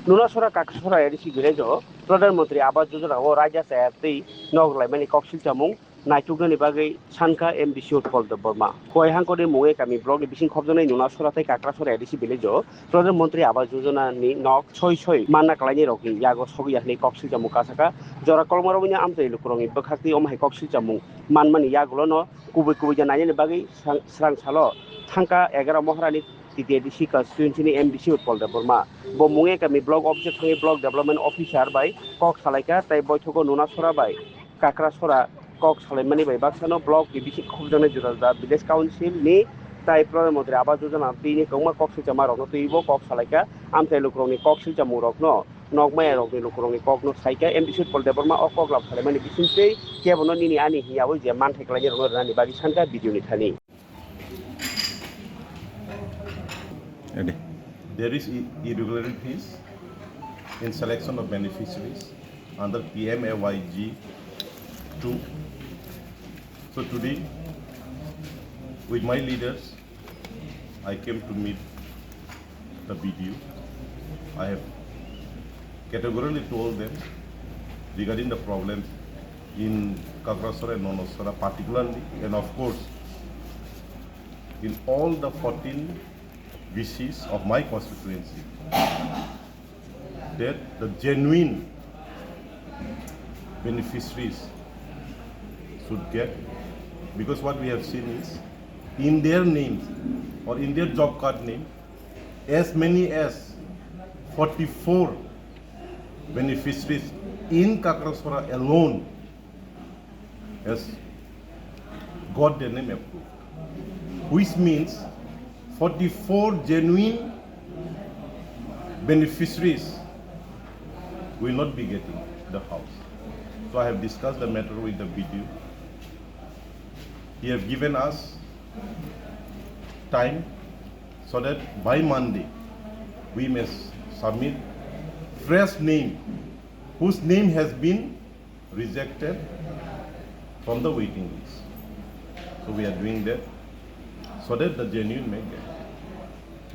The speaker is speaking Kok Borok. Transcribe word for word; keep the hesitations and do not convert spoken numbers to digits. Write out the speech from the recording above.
Nunasora Kakrasora A D C village o Pradhan Mantri Awas Yojana o raida chaya twi nok rwlaimani koksil chamung naituknani bagwi sankha M D C Utpal Debbarma. Kuai hangkoni Mungekami block ni bising khopjaknai Nunasora tei Kakrasora A D C village o Pradhan Mantri Awas Yojana ni nok soi soi manna kwlainai rokni yago sogwi ya hwnwi koksil chamung kasaka. Jora kolmarokni amchai lukurokni bwkhakni omo hai koksil chamung manmani yagulono kubui kubui ja nainani bagwi srang, srang salo thangka egaroh Moharani T T A D C constituency ni M D C Utpal Debbarma. Bo Mungekami block office o thangwi block development officer bai kok salaikha tei boithogo Nunasora bai Kakrasora kok salaimani bai baksano block ni bising khopjaknai juda juda village council ni tai Pradhan Mantri Awas Yojana twi ni kwbangma kok silchama rokno twibo kok salaikha. Amchai lukurokni kok silchamungrokno nokmaya rokni lukurokni kokno saikha. M D C Utpal Debbarma o kok lab salaimani bisingtwi kebono nini ani hiyawi je manthai kwlainai rokno rwnani bagwi sankha video ni thani. Ready. There is i-, irregularities in selection of beneficiaries under P M A Y G two. So today, with my leaders, I came to meet the B D O. I have categorically told them regarding the problems in Kakrasora and Nunasora particularly, and of course, in all the fourteen V Cs of my constituency, that the genuine beneficiaries should get, because what we have seen is, in their names or in their job card name, as many as forty-four beneficiaries in Kakrasora alone has got their name approved, which means forty-four genuine beneficiaries will not be getting the house. So I have discussed the matter with the B D O. He have given us time so that by Monday we may s-, submit fresh name whose name has been rejected from the waiting list. So we are doing that so that the genuine may get.